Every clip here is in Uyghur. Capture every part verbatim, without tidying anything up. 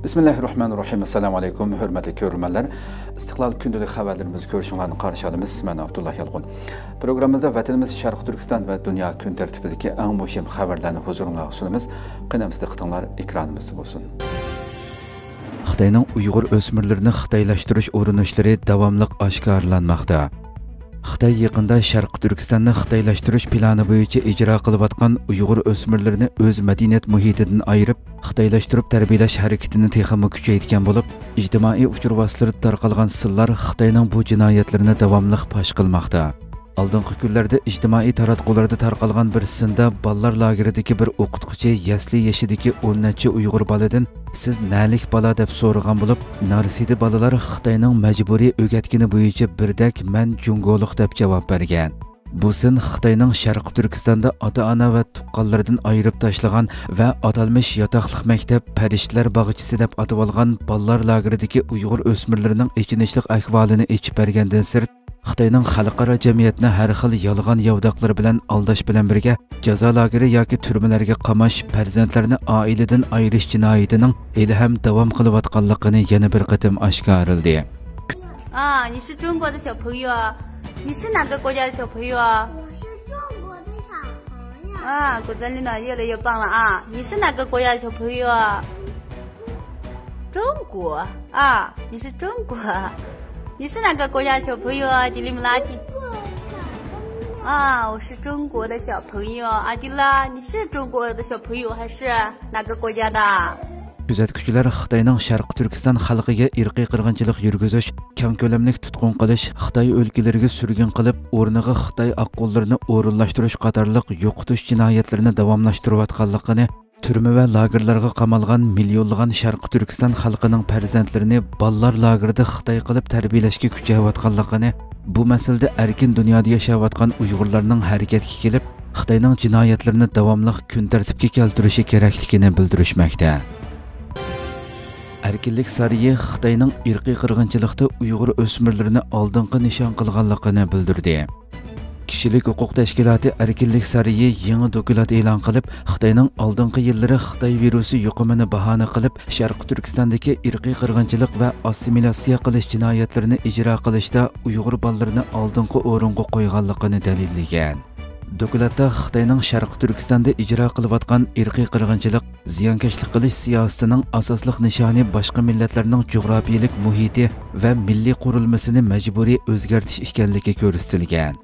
بىسمىللاھىررەھمانىررەھىم. ئەسسالامۇ ئەلەيكۇم، ھۆرمەتلىك كۆرۈرمەنلەر. ئىستىقلال كۈندىلىك خەۋەرلىرىمىزگە كۆرۈشۈڭلارنى قارشى ئالىمىز. مەن ئابدۇللا يالقۇن. پروگراممىمىزدا ۋەتىنىمىز شەرقىي تۈركىستان ۋە دۇنيا كۈن تەرتىپىدىكى ئەڭ مۇھىم خەۋەرلەرنى ھۇزۇرۇڭلارغا سۇنىمىز. قېنى ئەمىسە دىققىتىڭلار ئېكرانىمىزدا بولسۇن. خىتاينىڭ ئۇيغۇر ئۆسمۈرلىرىنى خىتايلاشتۇرۇش ئۇرۇنۇشلىرى داۋاملىق ئاشكارىلانماقتا. خىتاي يېقىندا شەرقىي تۈركىستاننى خىتايلاشتۇرۇش پىلانى بويىچە ئىجرا قىلىۋاتقان ئۇيغۇر ئۆسمۈرلىرىنى ئۆز مەدەنىيەت مۇھىتىدىن ئايرىپ، خىتايلاشتۇرۇپ تەربىيەلەش ھەرىكىتىنى تېخىمۇ كۈچەيتكەن بولۇپ، ئىجتىمائىي ئۇچۇر ۋاسىتىلىرىدا تارقالغان سىنلار خىتاينىڭ بۇ جىنايەتلىرىنى داۋاملىق پاش قىلماقتا. ئالدىنقى كۈنلەردە ئىجتىمائىي تاراتقۇلاردا تارقالغان بىر سىندا بالىلار لاگېرىدىكى بىر ئوقۇتقۇچى يەسلى يېشىدىكى ئون نەچچە ئۇيغۇر بالىدىن، «سىز نەلىك بالا؟» دەپ سورىغان بولۇپ، نارسىدى بالىلار خىتاينىڭ مەجبۇرىي ئۆگەتكىنى بويىچە بىردەك، «مەن جۇڭگولۇق» دەپ جاۋاب بەرگەن. بۇ سىن خىتاينىڭ شەرقىي تۈركىستاندا ئاتا-ئانا ۋە تۇغقانلىرىدىن ئايرىپ تاشلىغان ۋە ئاتالمىش ياتاقلىق مەكتەپ پەرىشتىلەر باغچىسى دەپ ئاتىۋالغان بالىلار لاگېرىدىكى ئۇيغۇر ئۆسمۈرلىرىنىڭ ئېچىنىشلىق ئەھۋالىنى ئېچىپ بەرگەندىن سىرت، خىتاينىڭ خەلقئارا جەمئىيەتنى ھەر خىل يالغان-ياۋىداقلىرى بىلەن ئالداش بىلەن بىرگە، جازا لاگېرى ياكى تۈرمىلەرگە قاماش، پەرزەنتلەرنى ئائىلىدىن ئايرىش جىنايىتىنىڭ ھېلىھەم داۋام قىلىۋاتقانلىقىنى يەنە بىر قېتىم ئاشكارىلىدى. 啊，你是中国的小朋友啊？你是哪个国家的小朋友啊？我是中国的小朋友。啊，果子狸呢，越来越棒了啊！你是哪个国家的小朋友啊？中国啊，你是中国。你是哪个国家的小朋友啊？迪丽姆拉提。中国小朋友。啊，我是中国的小朋友。阿迪拉，你是中国的小朋友还是哪个国家的？ كۆزەتكۈچىلەر خىتاينىڭ شەرقىي تۈركىستان خەلقىگە ئىرقىي قىرغىنچىلىق يۈرگۈزۈش، كەڭ كۆلەملىك تۇتقۇن قىلىش، خىتاي ئۆلكىلىرىگە سۈرگۈن قىلىپ، ئورنىغا خىتاي ئاققۇنلىرىنى ئورۇنلاشتۇرۇش قاتارلىق يوقىتىش جىنايەتلىرىنى داۋاملاشتۇرۇۋاتقانلىقىنى، تۈرمە ۋە لاگېرلارغا قامالغان مىليونلىغان شەرقىي تۈركىستان خەلقىنىڭ پەرزەنتلىرىنى بالىلار لاگېرىدا خىتاي قىلىپ تەربىيەلەشكە كۈچەۋاتقانلىقىنى، بۇ مەسىلىدە ئەركىن دۇنيادا ياشاۋاتقان ئۇيغۇرلارنىڭ ھەرىكەتكە كېلىپ، خىتاينىڭ جىنايەتلىرىنى داۋاملىق كۈن تەرتىپكە كەلتۈرۈشى كېرەكلىكىنى بىلدۈرۈشمەكتە. ئەركىنلىك سارىيى خىتاينىڭ ئىرقىي قىرغىنچىلىقتا ئۇيغۇر ئۆسمۈرلىرىنى ئالدىنقى نىشان قىلغانلىقىنى بىلدۈردى. كىشىلىك ھوقۇق تەشكىلاتى ئەركىنلىك سارىيى يېڭى دوكلات ئېلان قىلىپ، خىتاينىڭ ئالدىنقى يىللىرى خىتاي ۋىرۇسى يۇقۇمىنى باھانە قىلىپ، شەرقىي تۈركىستاندىكى ئىرقىي قىرغىنچىلىق ۋە ئاسسىمىلياتسىيە قىلىش جىنايەتلىرىنى ئىجرا قىلىشتا ئۇيغۇر بالىلىرىنى ئالدىنقى ئورۇنغا قويغانلىقىنى دەلىللىگەن. دوكلاتتا خىتاينىڭ شەرقىي تۈركىستاندا ئىجرا قىلىۋاتقان ئىرقىي قىرغىنچىلىق، زىيانكەشلىك قىلىش سىياسىتىنىڭ ئاساسلىق نىشانى باشقا مىللەتلەرنىڭ جۇغراپىيىلىك مۇھىتى ۋە مىللىي قۇرۇلمىسىنى مەجبۇرىي ئۆزگەرتىش ئىكەنلىكى كۆرسىتىلگەن.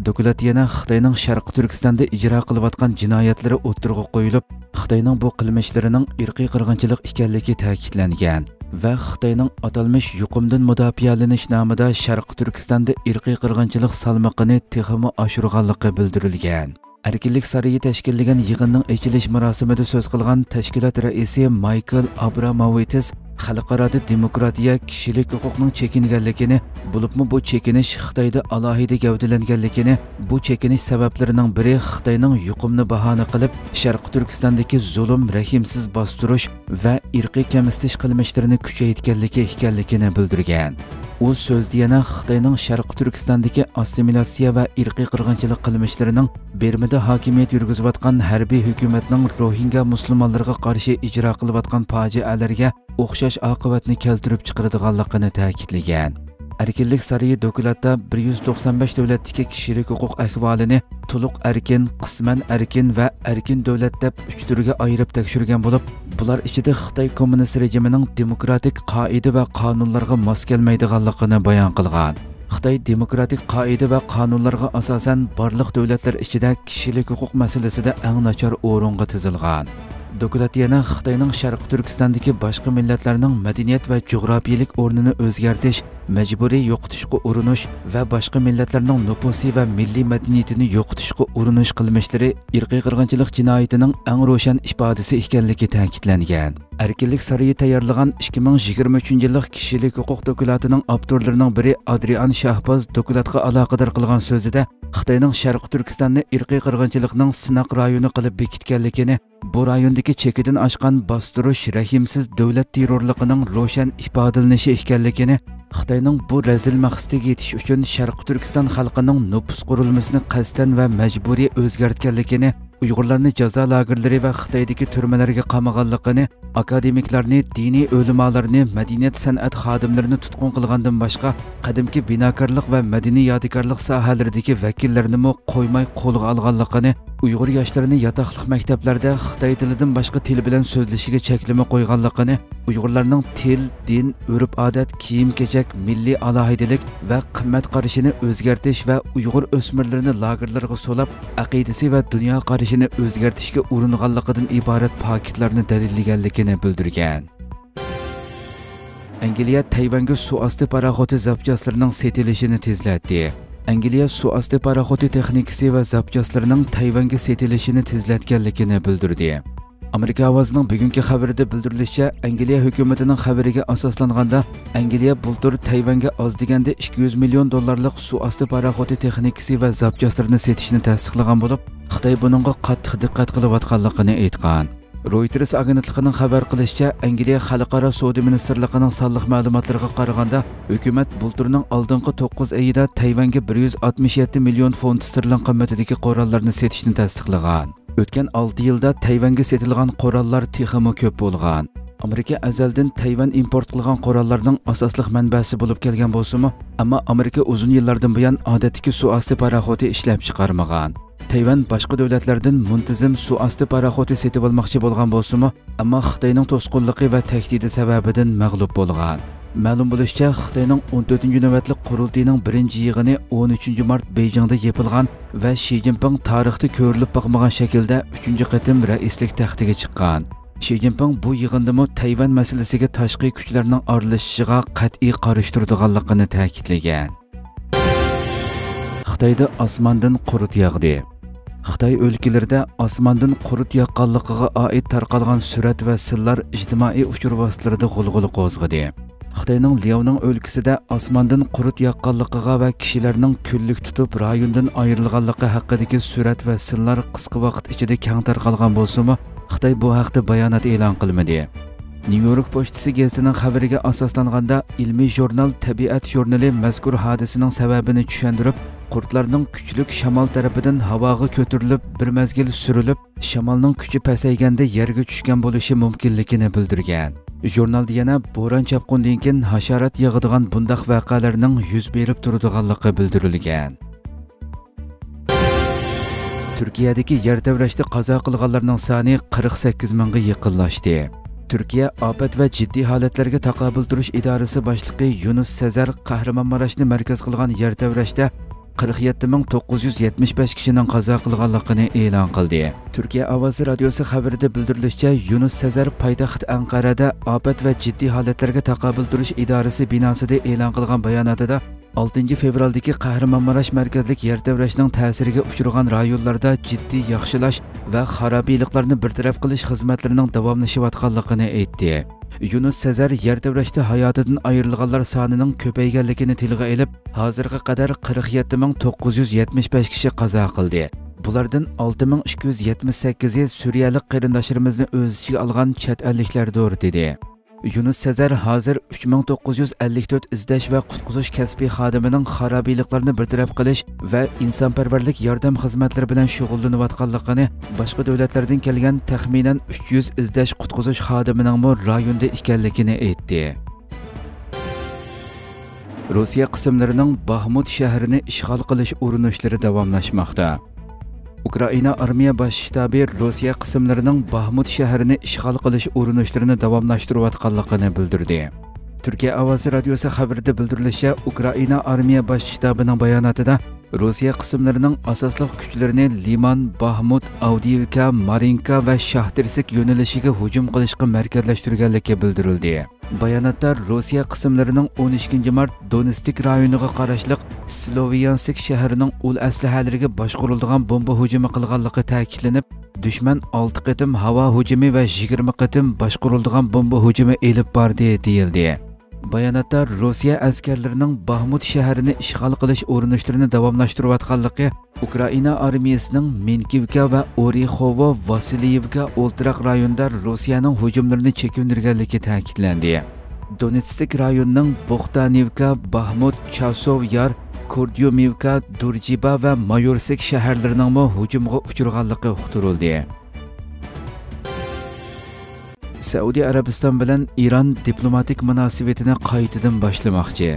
دوكلات يەنە خىتاينىڭ شەرقىي تۈركىستاندا ئىجرا قىلىۋاتقان جىنايەتلىرى ئوتتۇرىغا قويۇلۇپ، خىتاينىڭ بۇ قىلمىشلىرىنىڭ ئىرقىي قىرغىنچىلىق ئىكەنلىكى تەكىتلەنگەن ۋە خىتاينىڭ ئاتالمىش يۇقۇمدىن مۇداپىئەلىنىش نامىدا شەرقىي تۈركىستاندا ئىرقىي قىرغىنچىلىق سالمىقىنى تېخىمۇ ئاشۇرغانلىقى بىلدۈرۈلگەن. ئەركىنلىك سارىيى تەشكىللىگەن يىغىننىڭ ئېچىلىش مۇراسىمىدا سۆز قىلغان تەشكىلات رەئىسى مايكل ئابراموۋىتىس خەلقئارادا دېموكراتىيە، كىشىلىك ھوقۇقنىڭ چېكىنگەنلىكىنى، بولۇپمۇ بۇ چېكىنىش خىتايدا ئالاھىدە گەۋدىلەنگەنلىكىنى، بۇ چېكىنىش سەۋەبلىرىنىڭ بىرى خىتاينىڭ يۇقۇمنى باھانە قىلىپ، شەرقىي تۈركىستاندىكى زۇلۇم، رەھىمسىز باستۇرۇش ۋە ئىرقىي كەمسىتىش قىلمىشلىرىنى كۈچەيتكەنلىكى ئىكەنلىكىنى بىلدۈرگەن. ئۇ سۆزىدە يەنە خىتاينىڭ شەرقىي تۈركىستاندىكى ئاسسىمىلياتسىيە ۋە ئىرقىي قىرغىنچىلىق قىلمىشلىرىنىڭ بىرمىدا ھاكىمىيەت يۈرگۈزۈۋاتقان ھەربىي ھۆكۈمەتنىڭ روھىنگا مۇسۇلمانلىرىغا قارشى ئىجرا قىلىۋاتقان پاجىئەلەرگە ئوخشاش ئاقىۋەتنى كەلتۈرۈپ چىقىرىدىغانلىقىنى تەكىتلىگەن. ئەركىنلىك سارىيى دوكلاتتا بىر يۈز توقسان بەش دۆلەتتىكى كىشىلىك ھوقۇق ئەھۋالىنى تولۇق ئەركىن، قىسمەن ئەركىن ۋە ئەركىن دۆلەت دەپ ئۈچ تۈرگە ئايرىپ تەكشۈرگەن بولۇپ، بۇلار ئىچىدە خىتاي كوممۇنىست رېجىمىنىڭ دېموكراتىك قائىدە ۋە قانۇنلارغا ماس كەلمەيدىغانلىقىنى بايان قىلغان. خىتاي دېموكراتىك قائىدە ۋە قانۇنلارغا ئاساسەن بارلىق دۆلەتلەر ئىچىدە كىشىلىك ھوقۇق مەسىلىسىدە ئەڭ ناچار ئورۇنغا تىزىلغان. دوكلات يەنە خىتاينىڭ شەرقىي تۈركىستاندىكى باشقا مىللەتلەرنىڭ مەدەنىيەت ۋە جۇغراپىيىلىك ئورنىنى ئۆزگەرتىش، مەجبۇرىي يوقىتىشقا ئۇرۇنۇش ۋە باشقا مىللەتلەرنىڭ نوپۇسى ۋە مىللىي مەدەنىيىتىنى يوقىتىشقا ئۇرۇنۇش قىلمىشلىرى ئىرقىي قىرغىنچىلىق جىنايىتىنىڭ ئەڭ روشەن ئىپادىسى ئىكەنلىكى تەكىتلەنگەن. ئەركىنلىك سارىيى تەييارلىغان ئىككى مىڭ يىگىرمە ئۈچىنچى يىللىق كىشىلىك ھوقۇق دوكلاتىنىڭ ئاپتورلىرىنىڭ بىرى ئادرىئان شاھباز دوكلاتقا ئالاقىدار قىلغان سۆزىدە، خىتاينىڭ شەرقىي تۈركىستاننى ئىرقىي قىرغىنچىلىقنىڭ سىناق رايونى قىلىپ بېكىتكەنلىكىنى، بۇ رايوندىكى چېكىدىن ئاشقان باستۇرۇش، رەھىمسىز دۆلەت تېررورلۇقىنىڭ روشەن ئىپادىلىنىشى ئىكەنلىكىنى، خىتاينىڭ بۇ رەزىل مەقسىتىگە يېتىش ئۈچۈن شەرقىي تۈركىستان خەلقىنىڭ نوپۇس قۇرۇلمىسىنى قەستەن ۋە مەجبۇرىي ئۆزگەرتكەنلىكىنى، ئۇيغۇرلارنى جازا لاگېرلىرى ۋە خىتايدىكى تۈرمىلەرگە قامىغانلىقىنى، ئاكادېمىكلارنى، دىنىي ئۆلىمالارنى، مەدەنىيەت سەنئەت خادىملىرىنى تۇتقۇن قىلغاندىن باشقا، قەدىمكى بىناكارلىق ۋە مەدەنىي يادىكارلىق ساھەلىرىدىكى ۋەكىللەرنىمۇ قويماي قولغا ئالغانلىقىنى، ئۇيغۇر ياشلىرىنى ياتاقلىق مەكتەپلەردە خىتاي تىلىدىن باشقا تىل بىلەن سۆزلىشىگە چەكلىمە قويغانلىقىنى، ئۇيغۇرلارنىڭ تىل، دىن، ئۆرپ-ئادەت، كىيىم-كېچەك، مىللىي ئالاھىدىلىك ۋە قىممەت قارىشىنى ئۆزگەرتىش ۋە ئۇيغۇر ئۆسمۈرلىرىنى لاگېرلارغا سولاپ، ئەقىدىسى ۋە دۇنيا قارىشىنى ئۆزگەرتىشكە ئۇرۇنغانلىقىدىن ئىبارەت پاكىتلارنى دەلىللىگەنلىكىنى بىلدۈرگەن. ئەنگلىيە تەيۋەنگە سۇ ئاستى پاراخوتى زاپچاسلىرىنىڭ سېتىلىشىنى تېزلەتتى. ئەنگلىيە سۇ ئاستى پاراخوتى تېخنىكىسى ۋە زاپچاسلىرىنىڭ تەيۋەنگە سېتىلىشىنى تېزلەتكەنلىكىنى بىلدۈردى. ئامېرىكا ئاۋازىنىڭ بۈگۈنكى خەۋىرىدە بىلدۈرۈلۈشىچە، ئەنگلىيە ھۆكۈمىتىنىڭ خەۋىرىگە ئاساسلانغاندا، ئەنگلىيە بۇلتۇر تەيۋەنگە ئاز دېگەندە ئىككى يۈز مىليون دوللارلىق سۇ ئاستى پاراخوتى تېخنىكىسى ۋە زاپچاسلىرىنى سېتىشنى تەستىقلىغان بولۇپ، خىتاي بۇنىڭغا قاتتىق دىققەت قىلىۋاتقانلىقىنى ئېيتقان. رويتېرس ئاگېنتلىقىنىڭ خەۋەر قىلىشىچە، ئەنگلىيە خەلقئارا سودا مىنىستىرلىقىنىڭ سانلىق مەلۇماتلىرىغا قارىغاندا، ھۆكۈمەت بۇلتۇرنىڭ ئالدىنقى توققۇز ئېيىدا تەيۋەنگە بىر يۈز ئاتمىش يەتتە مىليون فونت ستېرلىڭ قىممىتىدىكى قوراللارنى سېتىشنى تەستىقلىغان. ئۆتكەن ئالتە يىلدا تەيۋەنگە سېتىلغان قوراللار تېخىمۇ كۆپ بولغان. ئامېرىكا ئەزەلدىن تەيۋەن ئىمپورت قىلغان قوراللارنىڭ ئاساسلىق مەنبەسى بولۇپ كەلگەن بولسىمۇ، ئەمما ئامېرىكا ئۇزۇن يىللاردىن بۇيان ئادەتتىكى سۇ ئاستى پاراخوتى ئىشلەپ چىقارمىغان. تەيۋەن باشقا دۆلەتلەردىن مۇنتىزىم سۇ ئاستى پاراخوتى سېتىۋالماقچى بولغان بولسىمۇ، ئەمما خىتاينىڭ توسقۇنلۇقى ۋە تەھدىتى سەۋەبىدىن مەغلۇپ بولغان. مەلۇم بولۇشىچە، خىتاينىڭ ئون تۆتىنچى نۆۋەتلىك قۇرۇلتىيىنىڭ بىرىنچى يىغىنى ئون ئۈچىنچى مارت بېيجىڭدا يېپىلغان ۋە شى جىنپىڭ تارىختا كۆرۈلۈپ باقمىغان شەكىلدە ئۈچىنچى قېتىم رەئىسلىك تەختىگە چىققان. شى جىنپىڭ بۇ يىغىندىمۇ تەيۋەن مەسىلىسىگە تاشقى كۈچلەرنىڭ ئارىلىشىشىغا قەتئىي قارشى تۇرىدىغانلىقىنى تەكىتلىگەن. خىتايدا ئاسماندىن قۇرت ياغدى. خىتاي ئۆلكىلىرىدە ئاسماندىن قۇرت ياغقانلىقىغا ئائىت تارقالغان سۈرەت ۋە سىنلار ئىجتىمائىي ئۇچۇر ۋاسىتىلىرىدا غۇلغۇلا قوزغىدى. خىتاينىڭ لياۋنىڭ ئۆلكىسىدە ئاسماندىن قۇرت ياغقانلىقىغا ۋە كىشىلەرنىڭ كۈنلۈك تۇتۇپ رايوندىن ئايرىلغانلىقى ھەققىدىكى سۈرەت ۋە سىنلار قىسقا ۋاقىت ئىچىدە كەڭ تارقالغان بولسىمۇ، خىتاي بۇ ھەقتە بايانات ئېلان قىلمىدى. نيۇ يورك پوچتىسى گېزىتىنىڭ خەۋىرىگە ئاساسلانغاندا، ئىلمىي ژۇرنال تەبىئەت ژۇرنىلى مەزكۇر ھادىسىنىڭ سەۋەبىنى چۈشەندۈرۈپ، قۇرتلارنىڭ كۈچلۈك شامال تەرىپىدىن ھاۋاغا كۆتۈرۈلۈپ، بىر مەزگىل سۈرۈلۈپ، شامالنىڭ كۈچى پەسەيگەندە يەرگە چۈشكەن بولۇشى مۇمكىنلىكىنى بىلدۈرگەن. ژۇرنالدا يەنە بوران-چاپقۇندىن كېيىن ھاشارات يېغىدىغان بۇنداق ۋەقەلەرنىڭ يۈز بېرىپ تۇرىدىغانلىقى بىلدۈرۈلگەن. تۈركىيەدىكى يەر تەۋرەشتە قازا قىلغانلارنىڭ سانى قىرىق سەككىز مىڭغا يېقىنلاشتى. تۈركىيە ئاپەت ۋە جىددىي ھالەتلەرگە تاقابىل تۇرۇش ئىدارىسى باشلىقى يۇنۇس سەزەر قەھرىمانماراشنى مەركەز قىلغان يەر تەۋرەشتە قىرىق يەتتە مىڭ توققۇز يۈز يەتمىش بەش كىشىنىڭ قازا قىلغانلىقىنى ئېلان قىلدى. تۈركىيە ئاۋازى رادىيوسى خەۋىرىدە بىلدۈرۈلۈشىچە، يۇنۇس سەزەر پايتەخت ئەنقەرەدە ئاپەت ۋە جىددىي ھالەتلەرگە تاقابىل تۇرۇش ئىدارىسى بىناسىدا ئېلان قىلغان باياناتىدا، ئالتىنچى فېۋرالدىكى قەھرىمانماراش مەركەزلىك يەر تەۋرەشنىڭ تەسىرىگە ئۇچرىغان رايونلاردا جىددىي ياخشىلاش ۋە خارابىلىقلارنى بىر تەرەپ قىلىش خىزمەتلىرىنىڭ داۋاملىشىۋاتقانلىقىنى ئېيتتى. يۇنۇس سەزەر يەر تەۋرەشتە ھاياتىدىن ئايرىلغانلار سانىنىڭ كۆپەيگەنلىكىنى تىلغا ئېلىپ، ھازىرغا قەدەر قىرىق يەتتە مىڭ توققۇز يۈز يەتمىش بەش كىشى قازا قىلدى. بۇلاردىن ئالتە مىڭ ئىككى يۈز يەتمىش سەككىزى سۈرىيەلىك قېرىنداشلىرىمىزنى ئۆز ئىچىگە ئالغان چەت ئەللىكلەردۇر، دېدى. يۇنۇس سەزەر ھازىر ئۈچ مىڭ توققۇز يۈز ئەللىك تۆت ئىزدەش ۋە قۇتقۇزۇش كەسپىي خادىمىنىڭ خارابىلىقلارنى بىر تەرەپ قىلىش ۋە ئىنسانپەرۋەرلىك ياردەم خىزمەتلىرى بىلەن شۇغۇللىنىۋاتقانلىقىنى، باشقا دۆلەتلەردىن كەلگەن تەخمىنەن ئۈچ يۈز ئىزدەش قۇتقۇزۇش خادىمىنىڭمۇ رايوندا ئىكەنلىكىنى ئېيتتى. روسىيە قىسىملىرىنىڭ باھمۇت شەھىرىنى ئىشغال قىلىش ئۇرۇنۇشلىرى داۋاملاشماقتا. ئۇكرائىنا ئارمىيە باش شتابى روسىيە قىسىملىرىنىڭ باھمۇت شەھىرىنى ئىشغال قىلىش ئۇرۇنۇشلىرىنى داۋاملاشتۇرۇۋاتقانلىقىنى بىلدۈردى. تۈركىيە ئاۋازى رادىيوسى خەۋىرىدە بىلدۈرۈلۈشىچە، ئۇكرائىنا ئارمىيە باش شتابىنىڭ باياناتىدا، روسىيە قىسىملىرىنىڭ ئاساسلىق كۈچلىرىنى لىمان، باھمۇت، ئاۋدىيىۋكا، مارىنكا ۋە شاھتىرسك يۆنىلىشىگە ھۇجۇم قىلىشقا مەركەزلەشتۈرگەنلىكى بىلدۈرۈلدى. باياناتتا روسىيە قىسىملىرىنىڭ ئون ئىككىنچى مارت دونېتسك رايونىغا قاراشلىق سلوۋيانسك شەھىرىنىڭ ئۇل ئەسلىھەلىرىگە باشقۇرۇلىدىغان بومبا ھۇجۇمى قىلغانلىقى تەكىتلىنىپ، دۈشمەن ئالتە قېتىم ھاۋا ھۇجۇمى ۋە يىگىرمە قېتىم باشقۇرۇلىدىغان بومبا ھۇجۇمى ئېلىپ باردى، دېيىلدى. باياناتتا روسىيە ئەسكەرلىرىنىڭ باھمۇت شەھىرىنى ئىشغال قىلىش ئۇرۇنۇشلىرىنى داۋاملاشتۇرۇۋاتقانلىقى، ئۇكرائىنا ئارمىيىسىنىڭ مىنكىۋكا ۋە ئورېخوۋو ۋاسىليېۋكا ئولتۇراق رايونىدا روسىيەنىڭ ھۇجۇملىرىنى چېكىندۈرگەنلىكى تەكىتلەندى. دونېتسك رايونىنىڭ بوختانىۋكا، باھمۇت، چاسوۋ يار، كورديۇمىۋكا، دۇرجىبا ۋە مايورسك شەھەرلىرىنىڭمۇ ھۇجۇمغا ئۇچرىغانلىقى ئۇقتۇرۇلدى. سەئۇدى ئەرەبىستان بىلەن ئىران دىپلوماتىك مۇناسىۋىتىنى قايتىدىن باشلىماقچى.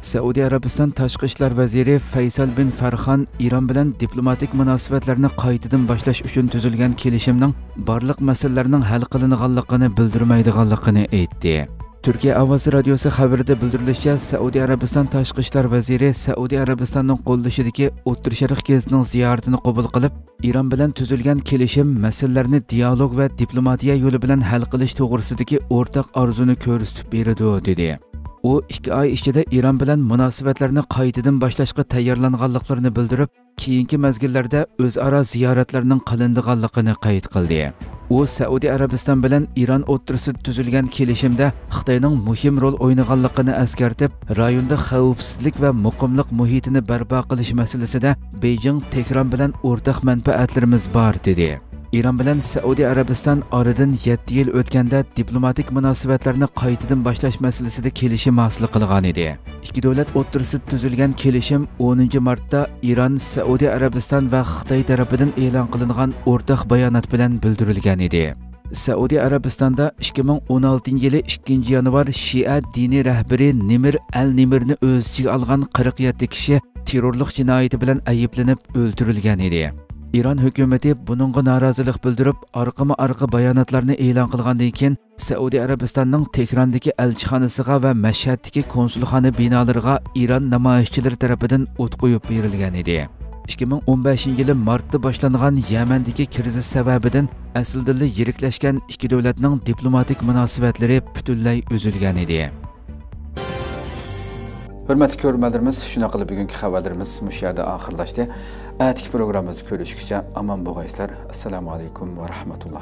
سەئۇدى ئەرەبىستان تاشقى ئىشلار ۋەزىرى فەيسەل بىن فەرخان ئىران بىلەن دىپلوماتىك مۇناسىۋەتلەرنى قايتىدىن باشلاش ئۈچۈن تۈزۈلگەن كېلىشىمنىڭ بارلىق مەسىلىلەرنىڭ ھەل قىلىنغانلىقىنى بىلدۈرمەيدىغانلىقىنى ئېيتتى. تۈركىيە ئاۋازى رادىيوسى خەۋىرىدە بىلدۈرۈلۈشىچە، سەئۇدى ئەرەبىستان تاشقى ئىشلار ۋەزىرى سەئۇدى ئەرەبىستاننىڭ قوللىشىدىكى ئوتتۇرا شەرق گېزىتىنىڭ زىيارىتىنى قوبۇل قىلىپ، ئىران بىلەن تۈزۈلگەن كېلىشىم مەسىلىلەرنى دىيالوگ ۋە دىپلوماتىيە يولى بىلەن ھەل قىلىش توغرىسىدىكى ئورتاق ئارزۇنى كۆرسىتىپ بېرىدۇ، دېدى. ئۇ ئىككى ئاي ئىچىدە ئىران بىلەن مۇناسىۋەتلەرنى قايتىدىن باشلاشقا تەييارلانغانلىقلىرىنى بىلدۈرۈپ، كېيىنكى مەزگىللەردە ئۆزئارا زىيارەتلەرنىڭ قىلىنىدىغانلىقىنى قەيت قىلدى. ئۇ سەئۇدى ئەرەبىستان بىلەن ئىران ئوتتۇرىسىدا تۈزۈلگەن كېلىشىمدە خىتاينىڭ مۇھىم رول ئوينىغانلىقىنى ئەسكەرتىپ، رايوندا خەۋپسىزلىك ۋە مۇقىملىق مۇھىتىنى بەرپا قىلىش مەسىلىسىدە بېيجىڭ، تېھران بىلەن ئورتاق مەنپەئەتلىرىمىز بار، دېدى. ئىران بىلەن سەئۇدى ئەرەبىستان ئارىدىن يەتتە يىل ئۆتكەندە دىپلوماتىك مۇناسىۋەتلەرنى قايتىدىن باشلاش مەسىلىسىدە كېلىشىم ھاسىل قىلغانىدى. ئىككى دۆلەت ئوتتۇرىسىدا تۈزۈلگەن كېلىشىم ئونىنچى مارتتا ئىران، سەئۇدى ئەرەبىستان ۋە خىتاي تەرىپىدىن ئېلان قىلىنغان ئورتاق بايانات بىلەن بىلدۈرۈلگەن ئىدى. سەئۇدى ئەرەبىستاندا ئىككى مىڭ ئون ئالتىنچى يىلى ئىككىنچى يانۋار شىئە دىنىي رەھبىرى نېمىر ئەل نېمىرنى ئۆز ئىچىگە ئالغان قىرىق يەتتە كىشى تېررورلۇق جىنايىتى بىلەن ئەيىبلىنىپ ئۆلتۈرۈلگەن ئىدى. ئىران ھۆكۈمىتى بۇنىڭغا نارازىلىق بىلدۈرۈپ، ئارقىمۇ ئارقا باياناتلارنى ئېلان قىلغاندىن كېيىن، سەئۇدى ئەرەبىستاننىڭ تېھراندىكى ئەلچىخانىسىغا ۋە مەشھەدتىكى كونسۇلخانا بىنالىرىغا ئىران نامايىشچىلىرى تەرىپىدىن ئوت قويۇپ بېرىلگەن ئىدى. ئىككى مىڭ ئون بەشىنچى يىلى مارتتا باشلانغان يەمەندىكى كىرىزىس سەۋەبىدىن ئەسلىدىنلا يىرىكلەشكەن ئىككى دۆلەتنىڭ دىپلوماتىك مۇناسىۋەتلىرى پۈتۈنلەي ئۈزۈلگەن ئىدى. ھۆرمەتلىك كۆرۈرمەنلىرىمىز، شۇنداق قىلىپ بۈگۈنكى خەۋەرلىرىمىز مۇشۇ يەردە ئاخىرلاشتى. ئەتىكى پروگراممىمىزدا كۆرۈشكىچە ئامان بولغايسىلەر. ئەسسالامۇ ئەلەيكۇم ۋە رەھمەتۇللا.